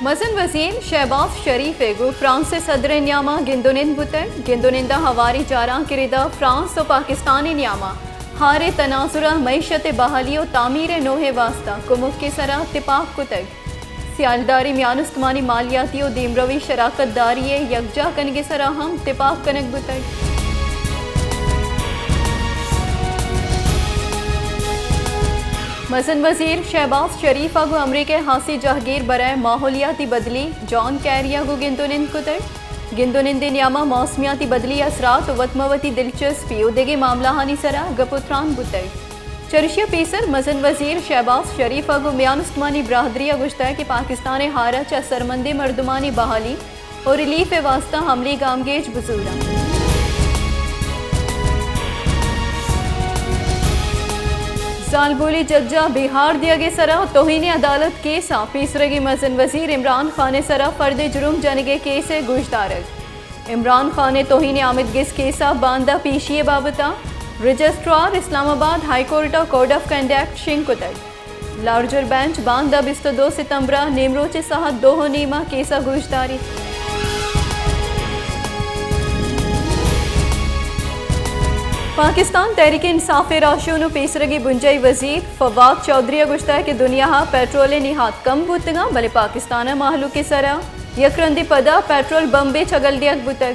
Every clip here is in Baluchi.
مزن وزیر شہباز شریف ء گوں فرانس ء صدر ء نیاما گند ء نند بوتگ۔ گند ء نند ء ہواری جارانک ء ردا فرانس و پاکستان ء نیاما ہار ء تناظر ء معیشت ء بحالی و تعمیر ء نوہ ء واستہ کمک ء سرا تپاک کتگ۔ سیالداری میان استمانی مالیاتی و دیمروی شراکت داری ء یکجاہ کنگ ء سرا ہم تپاک کنگ بوتگ۔ مزن وزیر شہباز شریف ء گوں امریکہ ء ہاسی جہگیر برائے ماحولیاتی بدلی جان کیری ء گوں گند ء نند کتگ۔ گند ء نند ء نیاما موسمیاتی بدلی ء اثرات و وت مہ وتی دلچسپی و دگہ معاملہانی سرا گپ و تران بوتگ۔ چرشی ء پیسر مزن وزیر شہباز شریف ء گوں میان استمانی برادری ء گوشتگ کہ پاکستان ء ہار ء چہ سرمندیں مردمانی بحالی و ریلیف ء واستہ عملی گامگیج بزور انت۔ زالبولی جج ء بیہار دیگ ء سرا توہین عدالت کیس ء پیسرگی مزن وزیر عمران خان ء سرا فرد جرم جنگ ء کیس ء گوشدارگ۔ عمران خان ء توہین آمدگس کیس ء باندا پیشی ء بابت ء رجسٹرار اسلام آباد ہائی کورٹ ء کوڈ آف کنڈکٹ شنگ کتگ۔ لارجر بینچ باندا بیست و دو ستمبر ء نیمروچ ء ساعت دو ء نیم ء کیس ء گوشداریت۔ پاکستان تحریک انصاف ء راہشون و پیسرگی بنجاہی وزیر فواد چوہدری ء گوشتگ کہ دنیا ء پیٹرول ء نہاد کم بوتگاں، بلے پاکستان ء مہلوک ء سرا یک رندے پدا پیٹرول بمبے چگل دیگ بوتگ۔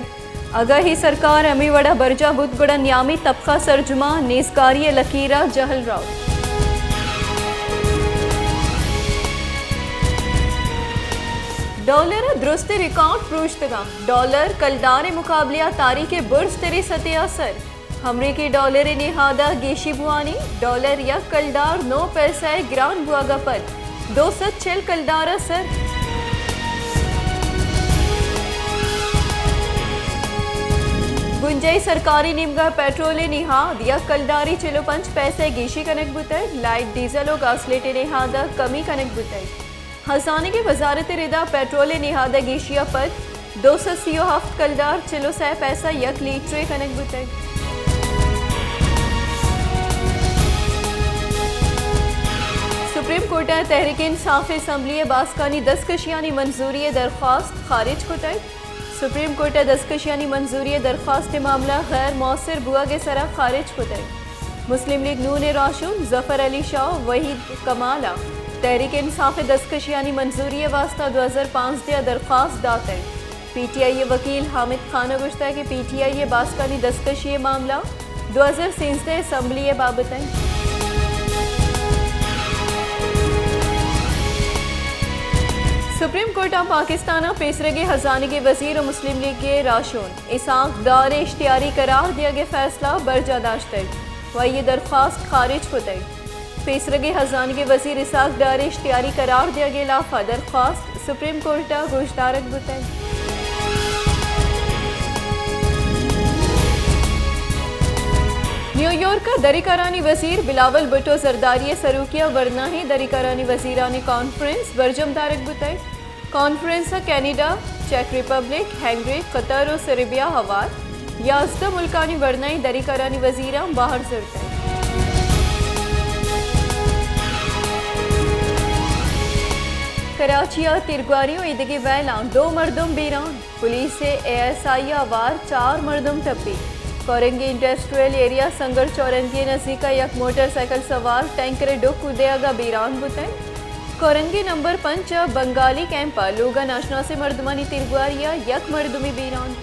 اگاں اے سرکار ہمے وڑا برجاہ بوت، گڑا نیامی طبقہ سرجما نیزگاری ء لکیر ء جہل روت۔ ڈالر ء درستیں ریکارڈ پروشتگاں۔ ڈالر کلدار ء مقابلہ ء تاریخ ء برزتریں سطح ء سر۔ امریکی ڈالر ء نہاد ء گیشی بوانی، ڈالر یک کلدار نو پیسہ ء گران بوگ ء پد دو سد چل کلدار ء سر۔ بنجاہی سرکاری نیمگا پیٹرول ء نہاد یک کلداری چل و پنچ پیسہ ء گیشی کنگ بوتگ، لائٹ، ڈیزل و گاسلیٹ ء نہاد ء کمی کنگ بوتگ۔ ہزانگی وزارت ء ردا پیٹرول ء نہاد ء گیشی ء پد دو سد سی و ہفت کلدار چل و سئے پیسہ یک لیٹرے کنگ بوتگ۔ سپریم کورٹ ء تحریک انصاف اسمبلی ء باسکانی دزکشیانی منظوری ء درخواست خارج کتگ۔ سپریم کورٹ ء دزکشیانی منظوری ء درخواست ء معاملہ غیر موثر بوگ ء سرا خارج کتگ۔ مسلم لیگ نون ء راہشون ظفر علی شاہ و وحید کمال ء تحریک انصاف ء دزکشیانی منظوری ء واستہ دو ہزار پانزدہ ء درخواست داتگ۔ پی ٹی آئی ء وکیل حامد خان ء گوشتگ کہ پی ٹی آئی ء باسکانی دزکشی ء معاملہ دو ہزار سیزدہ اسمبلی ء بابت انت۔ سپریم کورٹ ء پاکستان ء پیسرگیں ہزانگی وزیر و مسلم لیگ ء راہشون اسحاق ڈار ء اشتہاری قرار دیگ ء فیصلہ برجاہ داشتگ و آئی ء درخواست خارج کتگ۔ پیسرگیں ہزانگی وزیر اسحاق ڈار ء اشتہاری قرار دیگ ء ہلاف ء درخواست سپریم کورٹ ء گوشدارگ بوتگ۔ نیویارک ء دری کارانی وزیر بلاول بھٹو زرداری ء سروکی ء ورناہیں دری کارانی وزیرانی کانفرنس برجم دارگ بوتگ۔ کانفرنس ء کینیڈا، چیک ریپبلک، ہنگری، قطر و سربیا ہوار یازدہ ملکانی ورنائیں دری کارانی وزیراں بہر زرتگ۔ کراچی ء تیرگواری و ایدگہ ویلاں دو مردم بیران، پولیس ء اے ایس آئی ء ہوار چار مردم ٹپی۔ کورنگی انڈسٹریل ایریا سنگر چورنگی ء نزیک ء یک موٹر سائیکل سوار ٹینکر ء ڈک کدیگ ء بیران بوتگ۔ کورنگی نمبر پنچ ء بنگالی کیمپ ء لوگ ء ناشناسیں مردمانی تیرگواری ء یک مردمی بیران۔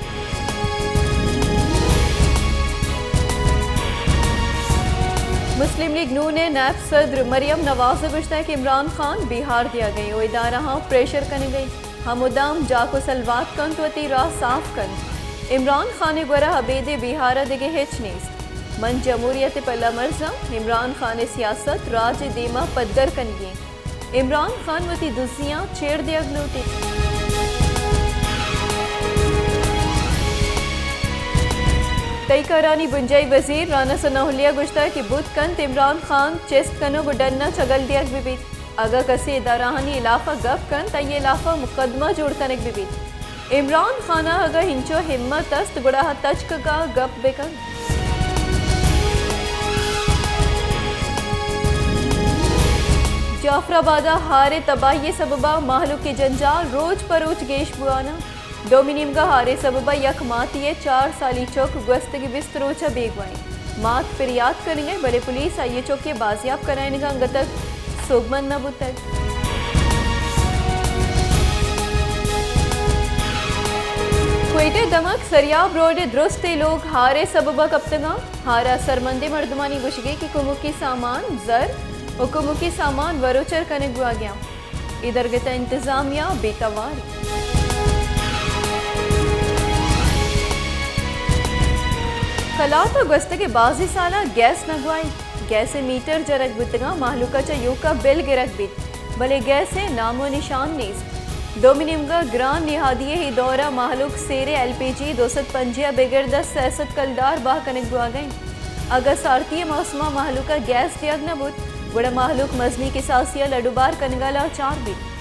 مسلم لیگ نون ء نائب صدر مریم نواز ء گوشتگ کہ عمران خان بیہار دیگ ء و ادارہاں پریشر کنگ ء ہمودام جاک و سلوات کنت، وتی راہ صاف کنت۔ عمران خان ء گورا ابید ء بیہار ء دگہ ہچ نیست۔ من جمہوریت ء پلہ مرزاں، عمران خان ء سیاست راج ء دیما پدر کنگی انت۔ عمران خان وتی دزیاں چیر دیگ لوٹیت۔ تئی کارانی بنجاہی وزیر رانا ثناء اللہ ء گوشتگ کہ بوت کنت عمران خان چست کنگ و ڈن ء چگل دیگ بہ بیت۔ اگاں کسے ادارہانی ہلاف ء گپ کنت، آئی ء ہلاف ء مقدمہ جوڑ کنگ بہ بیت۔ عمران خان ء اگاں ہنچو ہمت است، گڑا آ تچک ء گپ بہ کنت۔ جعفر آباد ءَ ہار ءِ تباہی ءِ سبب ءَ مہلوک ءِ جنجال روچ پہ روچ گیش بوان اَنت۔ دومی نیمگ ءَ ہار ءِ سبب ءَ یک ماتی ءِ چار سالی چک گوستگیں بیست روچ ءَ بیگواہ اِنت۔ مات پریات کنگ ءَ، بلے پولیس آئی ءِ چک ءِ بازیاب کنائینگ ءَ انگت سوبمند نہ بوتگ۔ کوئٹہ ءِ دمگ سریاب روڈ ءِ درستیں لوگ ہار ءِ سبب ءَ کپتگ اَنت۔ ہار ءَ سرمندیں مردمانی گوشگ اِنت کہ کمکی سامان، زر ءُ کمکی سامان وروچر کنگ بوگ ءَ اَنت۔ اے درگت ءَ انتظامیہ بے توار اِنت۔ کلات ءَ گوستگیں بازیں سال ءَ گیس نہ گواہیت۔ گیس ءِ میٹر جنگ بوتگ اَنت، مہلوک ءَ چہ ایوک ءَ بل گرگ بیت، بلے گیس ءِ نام ءُ نشان نیست۔ دومی نیمگ ءَ گران نہادی ءِ اے دور ءَ مہلوک سیر ءِ ایل پی جی دو سد پنجاہ ءَ بگر داں سئے سد کلدار بہا کنگ بوگ ءَ اِنت۔ اگاں سارتی ءِ موسم ءَ مہلوک ءَ گیس دیگ نہ بوت، گڑا مہلوک مزنیں کساسی ءَ لڈ ءُ بار کنگ ءَ لاچار بیت۔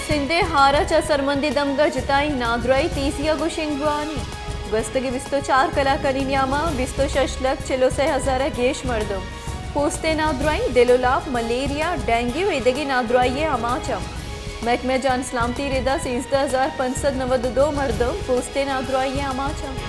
سندھ ءِ ہار ءَ چہ سرمندیں دمگ ءَ جتائیں نادراہی تیزی ءَ گوشنگ بوان اِنت۔ گوستگیں بیست ءُ چار کلاکانی نیام ءَ بیست ءُ شش لکھ چل ءُ سئے ہزار ءَ گیش مردم پوست ءِ نادراہی، دل ءُ لاپ، ملیریا، ڈینگی ءُ ایدگہ نادراہی ءِ آماچ اَنت۔ محکمہ جان سلامتی ءِ رد ءَ سیزدہ ہزار پنچ سد نود ءُ دو مردم پوست ءِ نادراہی ءِ آماچ اَنت۔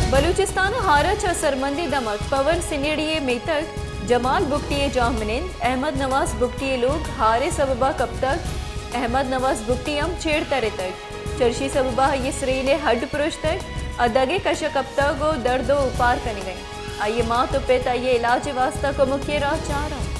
بلوچستان ءِ ہار ءَ چہ سرمندیں دمگ پون سنیڑی ءِ میتگ جمال بگٹی ءِ جاہمنند احمد نواز بگٹی ءِ لوگ ہار ءِ سبب ءَ کپتگ۔ احمد نواز بگٹی ہم چیڑ ترتگ۔ چرشی سبب ءَ آئی ءِ سرین ءِ ہڈ پرشتگ، آ دگ ءِ کش ءَ کپتگ ءُ درد ءُ اوپار کنگ ءَ اِنت۔ آئی ءِ مات ءُ پت آئی ءِ علاج ءِ واستہ کمکی ءَ راہ چار اَنت۔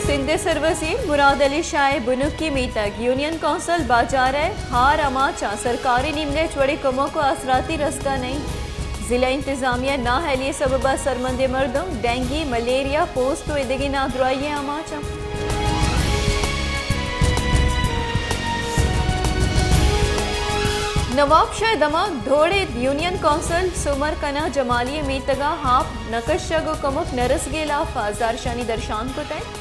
سندھ ءِ سروزیر مراد علی شاہ ءِ بنکی میتگ یونین کونسل باجار ءِ ہار آماچ ءَ سرکاری نیمگ ءَ ہچ وڑیں کمک ءُ آسراتی رسگ ءَ نہ اِنت۔ ضلع انتظامیہ نااہلی ءِ سبب ءَ سرمندیں مردم ڈینگی، ملیریا، پوست ءُ ایدگہ نادراہی ءِ آماچ اَنت۔ نواب شاہ ءِ دمگ دھوڑ ءِ یونین کونسل سومرکنہ جمالی ءِ میتگ ءَ آپ نہ کشگ ءُ کمک نہ رسگ ءِ ہلاپ ءَ زہرشانی درشان کتگ۔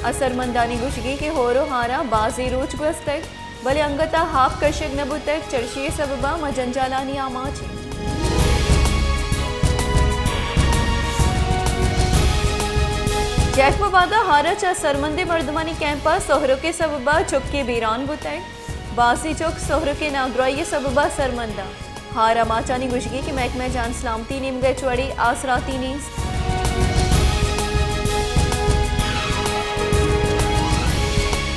اسرمندانی گوشگ اِنت کہ ہور ءُ ہار ءَ بازیں روچ گوستگ، بلے انگت ءَ آپ کشگ نہ بوتگ، چرشی ءِ سبب ءَ ما جنجالانی آماچ ایں۔ جیکب آباد ءَ ہار ءَ چہ سرمندیں مردمانی کیمپ ءَ سہرک ءِ سبب ءَ چکے بیران بوتگ۔ بازیں چک سہرک ءِ نادراہی ءِ سبب ءَ سرمند اَنت۔ ہار آماچانی گوشگ اِنت کہ محکمہ جان سلامتی ءِ نیمگ ءَ ہچ وڑیں آسراتی نیست۔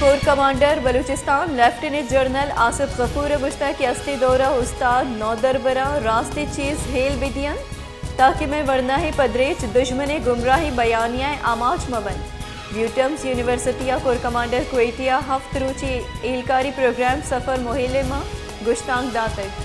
Corps commander Balochistan lieutenant general Asif غفور ءَ گوشتگ کہ ہستیں دور ءَ استاد نودربراں راستیں چیز ہیل بہ دینت تاکہ مئے ورناہیں پدریچ دژمن ءِ گمراہیں بیانیہ ءِ آماچ مہ بنت۔ بیوٹمز یونیورسٹی ءَ کور کمانڈر کوئٹہ ءَ ہفت روچی ہیلکاری پروگرام سفر مہلم ءَ گشتانک داتگ۔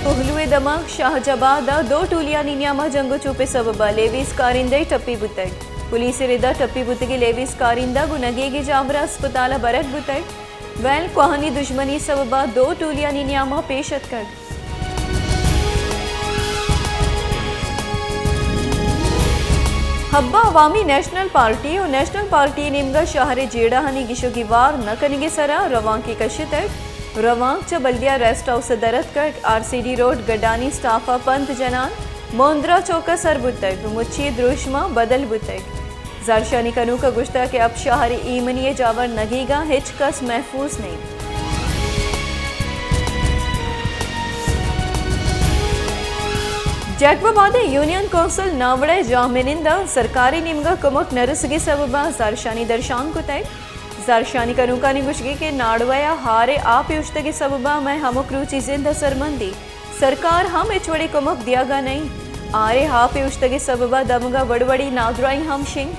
کوہلو ءِ دمگ شاہ جباد ءَ دو ٹولیانی نیام ءَ جنگ ءُ چوپ ءِ سبب ءَ لیویز کارندہ ٹپی بوتگ۔ پولیس ءِ رد ءَ ٹپی بوتگیں لیویز کارندہ گوں نگیگیں جاور ءَ ہسپتال ءَ برگ بوتگ۔ ویل کوہنی دژمنی ءِ سبب ءَ دو ٹولیانی نیام ءَ پیش اتکگ۔ حب ءَ عوامی نیشنل پارٹی ءُ نیشنل پارٹی ءِ نیمگ ءَ شہر ءِ جیڑہانی گیش ءُ گیوار نہ کنگ ءِ سرا روانکے کشتگ۔ روانک چہ بلدیہ ریسٹ ہاؤس ءَ در اتکگ، R C D road Gadani staff ءَ پنت جنان موندرا چوک ءَ سر بوتگ، مچی دروشم ءَ بدل بوتگ۔ زہرشانی کنوک ءَ گوشتگ کہ حب شہر ءِ ایمنی ءِ جاور نگیگ ءَ ہچ کس محفوظ نہ انت۔ جیکب آباد ءِ یونین کونسل ناوڑہ ءِ جاہمنند ءَ سرکاری نیمگ ءَ کمک نہ رسگ ءِ سبب ءَ زہرشانی درشان کتگ۔ زہرشانی کنوکانی گوشگ اِنت کہ ناڑوہ ءَ ہار ءِ آپ ءِ اوشتگ ءِ سبب ءَ مئے ہمک روچی زند ءَ سرمندی سرکار ہم ہچ وڑیں کمک دیگ ءَ نہ انت۔ ہار ءِ آپ ءِ اوشتگ ءِ سبب ءَ دمگ ءَ وڑ وڑیں نادراہی ہم شنگ۔